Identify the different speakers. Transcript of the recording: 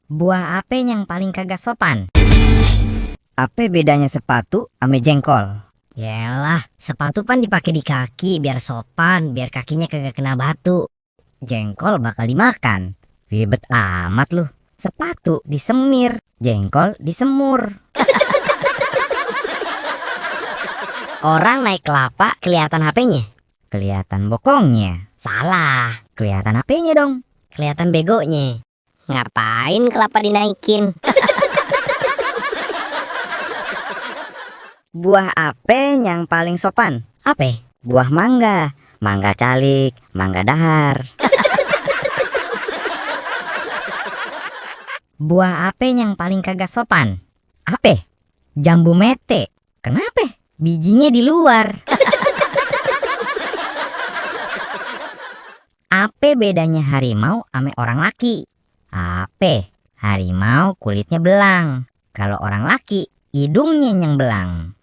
Speaker 1: Buah apa yang paling kagak sopan? Apa bedanya sepatu ame jengkol? Yalah, sepatu pan dipakai di kaki biar sopan, biar kakinya kagak kena batu. Jengkol bakal dimakan. Ribet amat lu. Sepatu disemir, jengkol disemur. Orang naik kelapa kelihatan HP-nya? Kelihatan bokongnya. Salah, kelihatan HP-nya dong. Kelihatan begonya. Ngapain kelapa dinaikin? Buah apa yang paling sopan? Apa? Buah mangga. Mangga calik, mangga dahar. Buah apa yang paling kagak sopan? Apa? Jambu mete. Kenapa? Bijinya di luar. Apa bedanya harimau ame orang laki? Apa? Harimau kulitnya belang. Kalau orang laki, hidungnya yang belang.